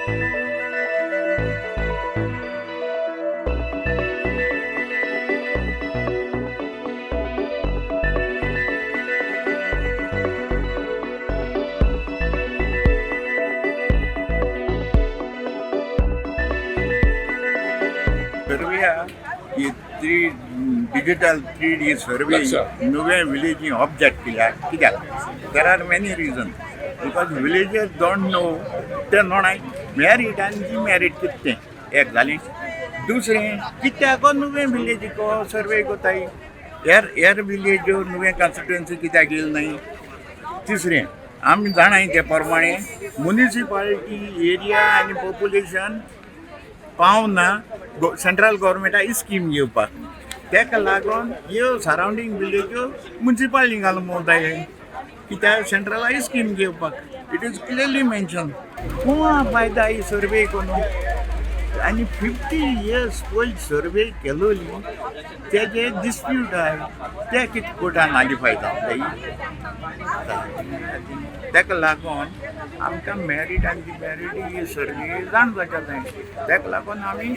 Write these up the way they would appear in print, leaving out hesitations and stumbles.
Survey ही three digital 3D survey नुवें विलेजी object केल्या कित्याक there are many reason because villagers don't know ते नोणाय married आनी जी मॅरीड कितें तें एक जालें. दुसरें कित्याक नुवें विलेजीको सर्वे कोताय, हेर हेर विलेज नुवें कॉन्स्टिट्युएन्सी कित्याक येयले न्हय. तिसरें आमी जाणाय ते प्रमाणे मुनिसिपालिटी एरिया आनी पॉप्युलेशन पावना सेंट्रल गव्हर्मेंटा स्कीम घेवपाक, तेका लागून ह्यो सरावंडींग विलेज्यो मुन्सिपालिटी घालून भोंवताय कित्याक सेंट्रला स्कीम घेवपाक. It is clearly mention. कोण फायदा ही सर्वे करून आनी 50 इयर्स पयलीं सर्वे केलोली तेजे डिस्प्यूट आहाय ते कितें कोर्टान नालिफाय जावं जाय. तेका लागून आमकां मॅरीड आनी मॅरीड ही सर्वे जाण जावच्या जाय. तेका लागून आमी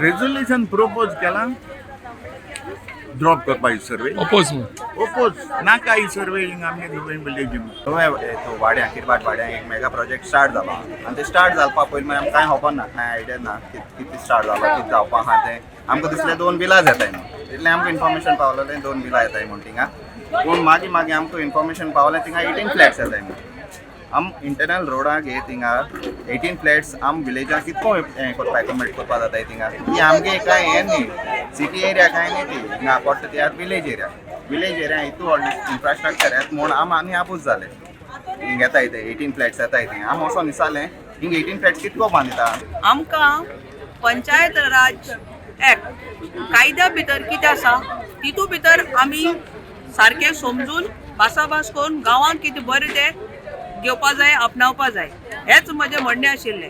रेजोल्युशन प्रोपोज केलां ड्रॉप करपा ही सर्वे. ओपोज म्हूण. ओपोज नाका ही सर्वे हिंगा आमगे नुवें विलेजी. तो वाड्या किरबाट वाड्या एक मेगा प्रोजेक्ट स्टार्ट जाला आनी ते स्टार्ट जावपा पयलीं मागीर आमकां कांय खबर ना, कांय आयडिया ना कितें स्टार्ट जाला, कितें जावपा आहा तें. आमकां दिसलें दोन बिलां येताय म्हणून, इतलें आमकां इन्फॉर्मेशन पावलेलें दोन बिलां येताय म्हूण थिंगा. पूण मागीर मागीर आमकां इन्फॉर्मेशन पावलें थिंगा 18 फ्लॅट्स येताय म्हूण. आम इंटरनल रोडाक हे थिंगा 18 फ्लॅट्स आम विलेजाक कितको हें करपा एकोमोडेट करपा जाताय थिंगा. ती आमगे कांय हें न्ही, सिटी एरिया कांय न्ही, ती हिंगा पडटा ती आतां विलेज एरिया. विलेज एरिया हितू व्हडलें इन्फ्रास्ट्रक्चर येता म्हूण आम आनी आपूस जाले. हिंग येताय ते 18 फ्लॅट्स येताय थंय आम वचोन दिसालें हिंग 18 फ्लॅट्स कितको बांदिता. आमकां पंचायत राज एक्ट कायद्या भितर कितें आसा तितू भितर आमी सारकें समजून भासाभास करून गांवांत कितें बरें तें घेवपा जाय, आपणावपा जाय, हेंच म्हजें म्हणणें आशिल्लें.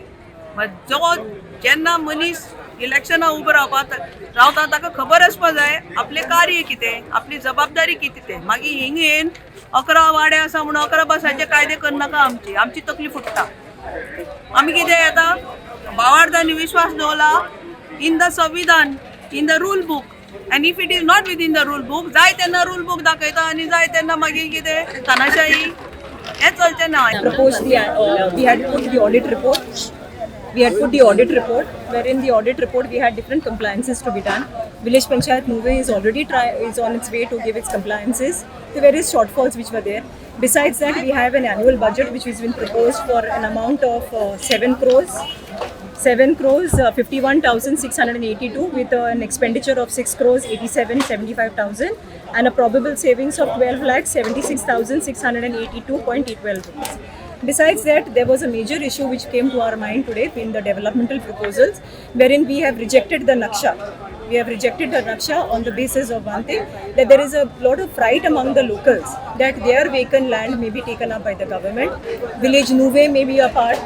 जो जेन्ना मनीस इलेक्शनाक उबो रावपा रावता ताका खबर आसपा जाय आपलें कार्य कितें, आपली जबाबदारी कितें तें. मागीर हिंग येवन 11 वाडे आसा म्हणून 11 बसांचे कायदे करनाका, आमची आमची तकली फुट्टा. आमी कितें येता भावार्थांनी विश्वास दवरला इन the संविधान, in the rule book, and if it is not within the rule book, जाय तेन्ना रूल बूक दाखयता आनी जाय तेन्ना मागीर कितें तानाशाही, हें चलचें ना. Proposed the we had put the audit report, we had put the audit report, wherein the audit report we had different compliances to be done. Village Panchayat Nuvem is already try is on its way to give its compliances, the various shortfalls which were there. Besides that, we have an annual budget which has been proposed for an amount of 7 crores 7 crores 51,682 with an expenditure of 6 crores 87 75,000 and a probable savings of 12 lakh 76,682.12 rupees. Besides that, there was a major issue which came to our mind today in the developmental proposals, wherein we have rejected the naksha. We have rejected the naksha on the basis of one thing, that there is a lot of fright among the locals that their vacant land may be taken up by the government. Village Nuvem may be a part.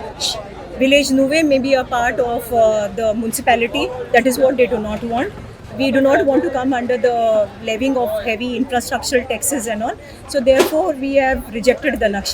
Village Nuvem may be a part of the municipality. That is what they do not want. We do not want to come under the levying of heavy infrastructural taxes and all. So therefore, we have rejected the naksha.